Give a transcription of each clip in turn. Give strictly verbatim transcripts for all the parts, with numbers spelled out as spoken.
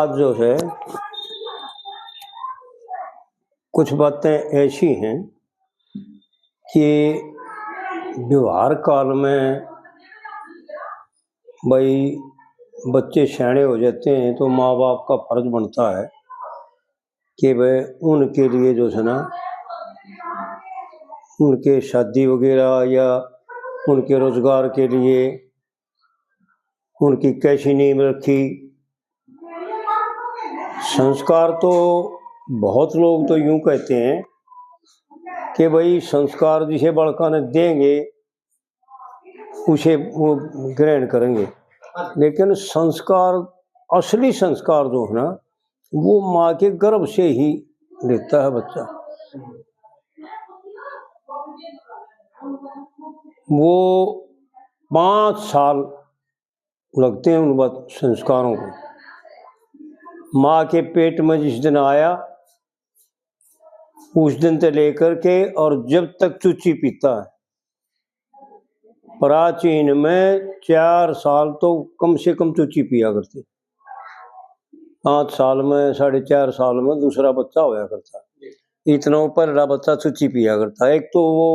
आज जो है, कुछ बातें ऐसी हैं कि व्यवहार काल में भाई बच्चे सियाणे हो जाते हैं, तो माँ बाप का फर्ज बनता है कि वह उनके लिए जो है ना, उनके शादी वगैरह या उनके रोजगार के लिए उनकी कैसी नींव रखी। संस्कार तो बहुत लोग तो यूं कहते हैं कि भाई, संस्कार जिसे बालका ने देंगे, उसे वो ग्रहण करेंगे, लेकिन संस्कार, असली संस्कार जो है ना, वो माँ के गर्भ से ही लेता है बच्चा। वो पाँच साल लगते हैं उन बात, संस्कारों को। माँ के पेट में जिस दिन आया, उस दिन से लेकर के और जब तक चूची पीता है, प्राचीन में चार साल तो कम से कम चूची पिया करते। पाँच साल में, साढ़े चार साल में दूसरा बच्चा होया करता। इतना पहला बच्चा चूची पिया करता। एक तो वो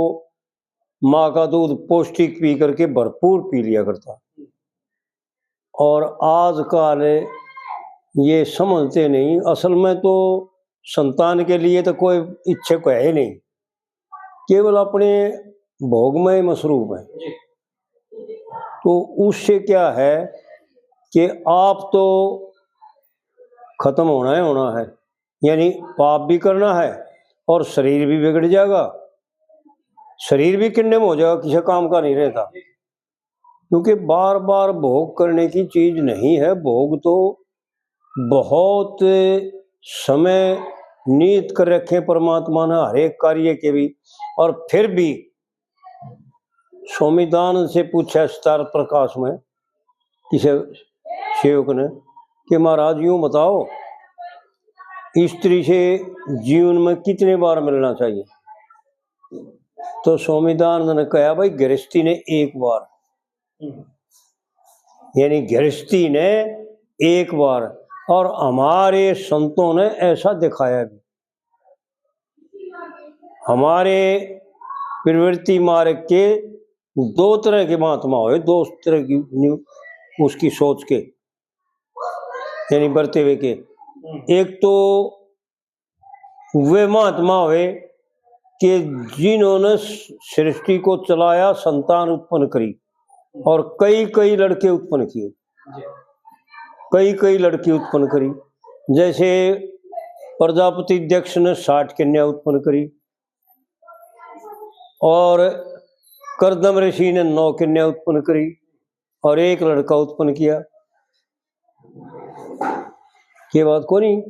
माँ का दूध पौष्टिक पी करके भरपूर पी लिया करता। और आजकल ये समझते नहीं। असल में तो संतान के लिए तो कोई इच्छुक है ही नहीं, केवल अपने भोग में ही मसरूफ है। तो उससे क्या है कि आप तो खत्म होना ही होना है, यानी पाप भी करना है और शरीर भी बिगड़ जाएगा, शरीर भी किन्ने में हो जाएगा, किसी काम का नहीं रहता। क्योंकि बार बार भोग करने की चीज नहीं है। भोग तो बहुत समय नियत कर रखे परमात्मा ने हर एक कार्य के भी। और फिर भी स्वामीदान से पूछा सितार प्रकाश में किसी सेवक ने कि महाराज, यूं बताओ, स्त्री से जीवन में कितने बार मिलना चाहिए? तो स्वामीदान ने कहा, भाई, गृहस्थी ने एक बार, यानी गृहस्थी ने एक बार। और हमारे संतों ने ऐसा दिखाया भी। हमारे प्रवृत्ति मार्ग के दो तरह के महात्मा हुए, दो तरह की उसकी सोच के, यानी बरते हुए के। एक तो वे महात्मा हुए कि जिन्होंने सृष्टि को चलाया, संतान उत्पन्न करी और कई कई लड़के उत्पन्न किए, कई कई लड़की उत्पन्न करी। जैसे प्रजापति दक्ष ने साठ कन्या उत्पन्न करी और करदम ऋषि ने नौ कन्या उत्पन्न करी और एक लड़का उत्पन्न किया। ये बात को नहीं।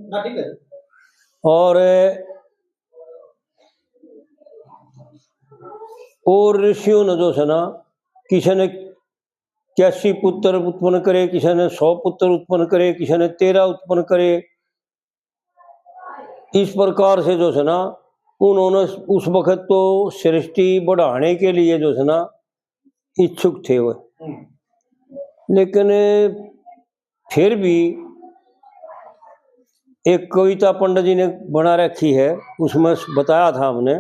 और और ऋषियों ने जो है ना, किसी ने इक्यासी पुत्र उत्पन्न करे, किसी ने सौ पुत्र उत्पन्न करे, किसी ने तेरह उत्पन्न करे। इस प्रकार से जो है ना, उन्होंने उस वक्त तो सृष्टि बढ़ाने के लिए जो है ना, इच्छुक थे वो। लेकिन फिर भी एक कविता पंडित जी ने बना रखी है, उसमें बताया था हमने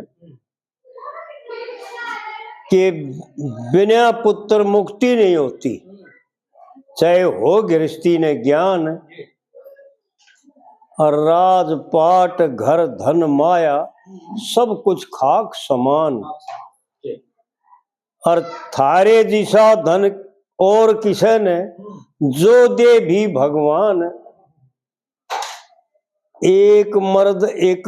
कि बिना पुत्र मुक्ति नहीं होती, चाहे हो गृहस्थी ने ज्ञान, और राजपाट घर धन माया, सब कुछ खाक समान। और थारे जिसा धन और किसे ने, जो दे भी भगवान। एक मर्द एक,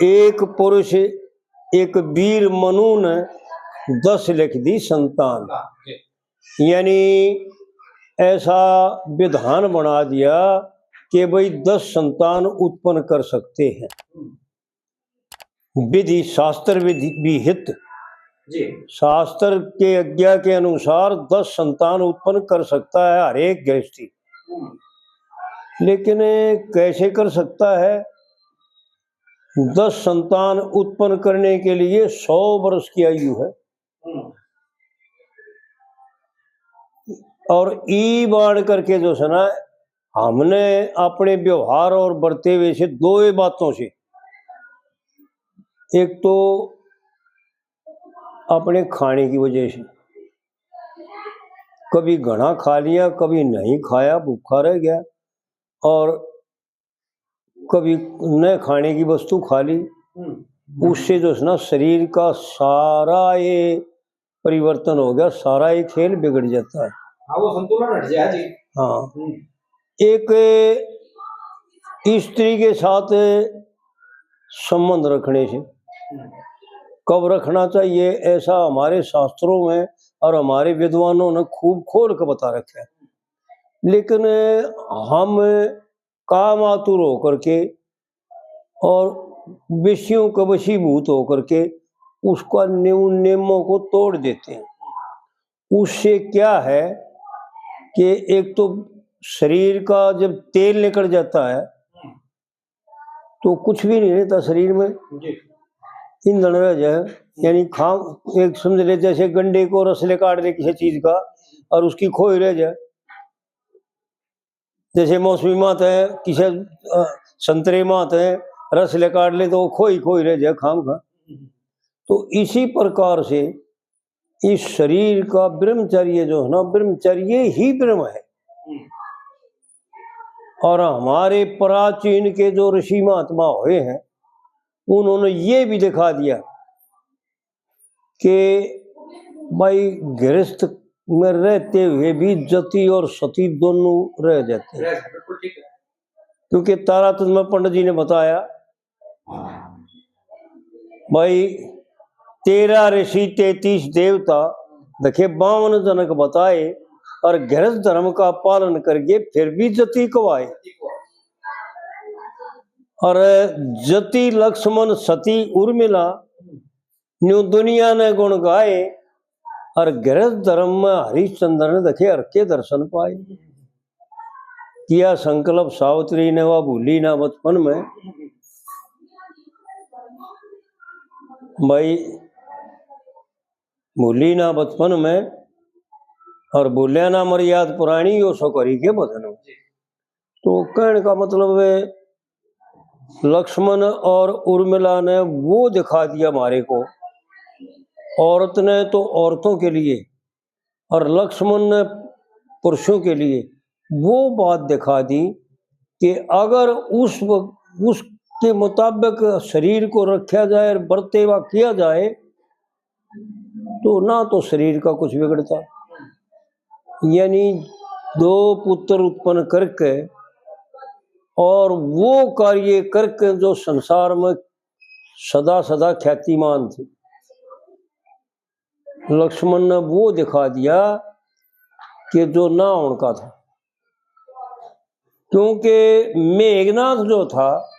एक पुरुष एक वीर मनु ने दस लिख दी संतान। यानी ऐसा विधान बना दिया कि भाई दस संतान उत्पन्न कर सकते हैं। विधि शास्त्र विधि विहित, जी। शास्त्र के आज्ञा के अनुसार दस संतान उत्पन्न कर सकता है हर एक गृहस्थी। लेकिन कैसे कर सकता है? दस संतान उत्पन्न करने के लिए सौ वर्ष की आयु है। और ई बाण करके जो है ना, हमने अपने व्यवहार और बरतेवे से दो ही बातों से, एक तो अपने खाने की वजह से, कभी घना खा लिया, कभी नहीं खाया, भूखा रह गया, और कभी न खाने की वस्तु खा ली, हम्म। उससे जो है ना, शरीर का सारा ये परिवर्तन हो गया, सारा ये खेल बिगड़ जाता है। हाँ, वो संतुलन हट जाए जी। हाँ। हम्म। एक स्त्री के साथ संबंध रखने से, हम्म। कब रखना चाहिए, ऐसा हमारे शास्त्रों में और हमारे विद्वानों ने खूब खोल के बता रखा है। लेकिन हम काम आतुर होकर के और विषयों के वशीभूत होकर के उसका नियम, नियमों को तोड़ देते हैं। उससे क्या है कि एक तो शरीर का जब तेल निकल जाता है, तो कुछ भी नहीं रहता शरीर में, जी। ईंधन रह जाए। यानी खा, एक समझ ले, जैसे गंडे को रस निकाल ले किसी चीज का और उसकी खोई रह जाए, जैसे मौसमी मात है, किसी, अ, संतरे मात है, रस निकाल ले तो वो खोई खोई रह जाए खाम खा। तो इसी प्रकार से इस शरीर का ब्रह्मचर्य जो है ना, ब्रह्मचर्य ही ब्रह्म है। और हमारे प्राचीन के जो ऋषि महात्मा हुए हैं, उन्होंने ये भी दिखा दिया कि भाई, गृहस्थ में रहते हुए भी जति और सती दोनों रह जाते हैं। रह, बिल्कुल ठीक है। क्योंकि तारातंत्र में पंडित जी ने बताया, भाई, तेरह ऋषि, तैंतीस देवता, देखे बावन जनक बताए, और गृहस्थ धर्म का पालन करके फिर भी जति कवाए। और जति लक्ष्मण सती उर्मिला, न्यू दुनिया ने गुण गाए, और गृहस्थ धर्म में हरिश्चंद्र ने देखे हर के दर्शन पाए। किया संकल्प सावित्री ने, वह भूली ना बचपन में। भाई, भूली ना बचपन में, और भूल्या ना मर्याद पुरानी, यो सो करी के बचन में। तो कहने का मतलब है, लक्ष्मण और उर्मिला ने वो दिखा दिया हमारे को, औरत ने तो औरतों के लिए और लक्ष्मण ने पुरुषों के लिए वो बात दिखा दी कि अगर उस व-, उसके मुताबिक शरीर को रखा जाए और बरतेवा किया जाए, तो ना तो शरीर का कुछ बिगड़ता, यानी दो पुत्र उत्पन्न करके और वो कार्य करके जो संसार में सदा सदा ख्यातिमान थे, लक्ष्मण ने वो दिखा दिया कि जो ना होने का था। क्योंकि मेघनाथ जो था,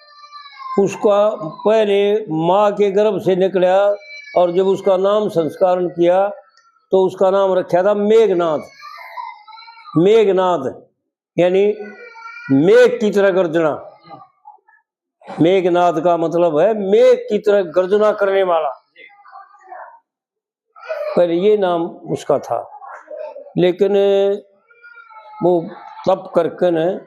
उसका पहले माँ के गर्भ से निकला और जब उसका नाम संस्करण किया तो उसका नाम रखा था मेघनाथ। मेघनाथ यानी मेघ की तरह गर्जना। मेघनाथ का मतलब है मेघ की तरह गर्जना करने वाला। पहले ये नाम उसका था, लेकिन वो तप करके न,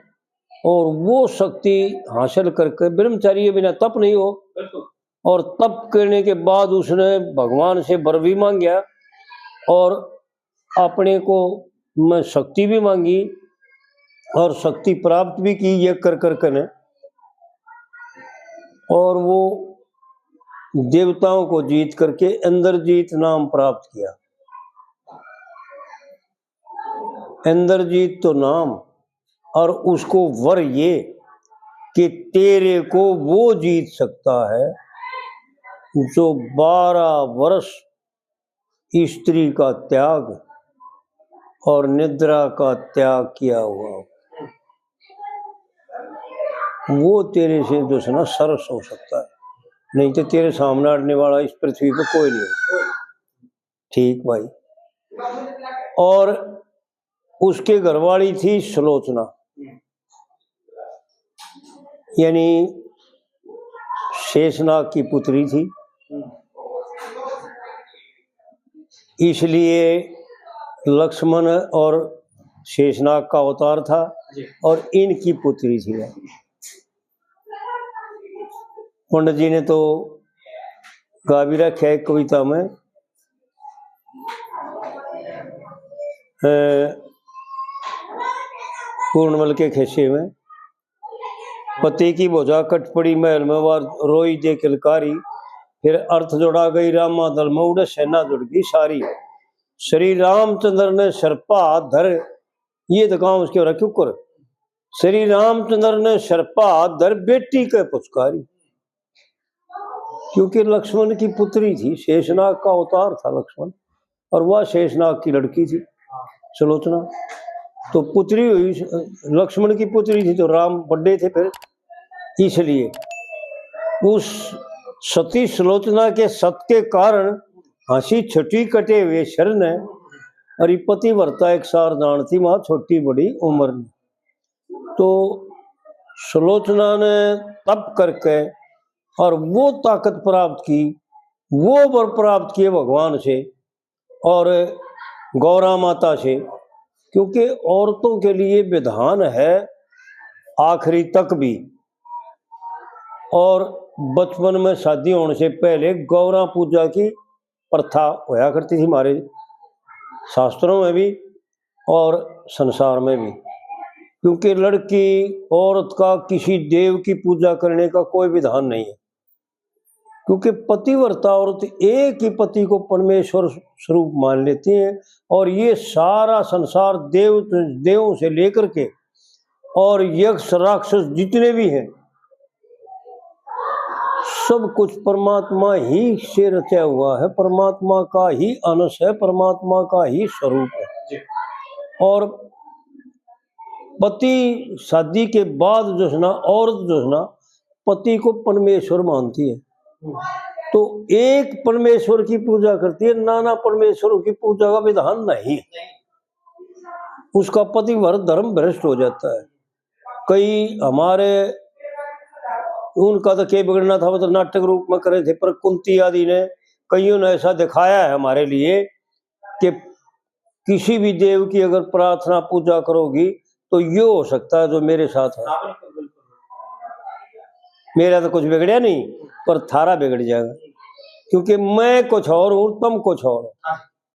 और वो शक्ति हासिल करके, ब्रह्मचारी के बिना तप नहीं हो। बिल्कुल। और तप करने के बाद उसने भगवान से वर भी मांगा और अपने को में शक्ति भी मांगी और शक्ति प्राप्त भी की, ये कर करके न। और वो देवताओं को जीत करके इंद्रजीत नाम प्राप्त किया। इंद्रजीत तो नाम, और उसको वर ये कि तेरे को वो जीत सकता है जो बारह वर्ष स्त्री का त्याग और निद्रा का त्याग किया हुआ हो, वो तेरे से जो है ना सरस हो सकता है, नहीं तो तेरे सामने अड़ने वाला इस पृथ्वी पर कोई नहीं हो। ठीक भाई। और उसके घरवाली थी सुलोचना, यानी शेषनाग की पुत्री थी, इसलिए लक्ष्मण और शेषनाग का अवतार था और इनकी पुत्री थी वह। पंडित जी ने तो गा भी रखा है एक कविता में, अ, पूर्णमल के खेसे में, पति की भुजा कट पड़ी महल में, वा रोई दे किलकारी। फिर अर्थ जोड़ा गई रामा दल में, उड़े सेना जुड़ गई सारी। श्री रामचंद्र ने सर्पा हाथ धर, ये तो काम उसके हो रहा, क्यों कर? श्री रामचंद्र ने सर्पा हाथ धर, बेटी के पुचकारी। क्योंकि लक्ष्मण की पुत्री थी, शेषनाग का अवतार था लक्ष्मण, और वह शेषनाग की लड़की थी सुलोचना। तो पुत्री हुई, लक्ष्मण की पुत्री थी, तो राम बड़े थे फिर, इसलिए उस सती सुलोचना के सत के कारण हंसी छुटी कटे हुए शर ने। और ये पतिव्रता एक सार जानती माँ, छोटी बड़ी उम्र में। तो सुलोचना ने तप करके और वो ताकत प्राप्त की, वो वर प्राप्त किए भगवान से और गौरा माता से, क्योंकि औरतों के लिए विधान है आखिरी तक भी। और बचपन में शादी होने से पहले गौरा पूजा की प्रथा होया करती थी हमारे शास्त्रों में भी और संसार में भी, क्योंकि लड़की औरत का किसी देव की पूजा करने का कोई विधान नहीं है, क्योंकि पतिव्रता औरत एक ही पति को परमेश्वर स्वरूप मान लेती है। और ये सारा संसार देव, देवों से लेकर के और यक्ष राक्षस जितने भी हैं, सब कुछ परमात्मा ही से रचा हुआ है, परमात्मा का ही अंश है, परमात्मा का ही स्वरूप है। और पति शादी के बाद जो है ना, औरत जो है ना, पति को परमेश्वर मानती है। तो एक परमेश्वर की पूजा करती है, नाना परमेश्वरों की पूजा का विधान नहीं। उसका पति भर धर्म भ्रष्ट हो जाता है। कई हमारे, उनका तो के बिगड़ना था, वो तो नाटक रूप में करे थे, पर कुंती आदि ने, कईयों ने ऐसा दिखाया है हमारे लिए कि किसी भी देव की अगर प्रार्थना पूजा करोगी तो यो हो सकता है जो मेरे साथ है। मेरा तो कुछ बिगड़या नहीं, पर थारा बिगड़ जाएगा, क्योंकि मैं कुछ और हूँ, तुम कुछ और हो।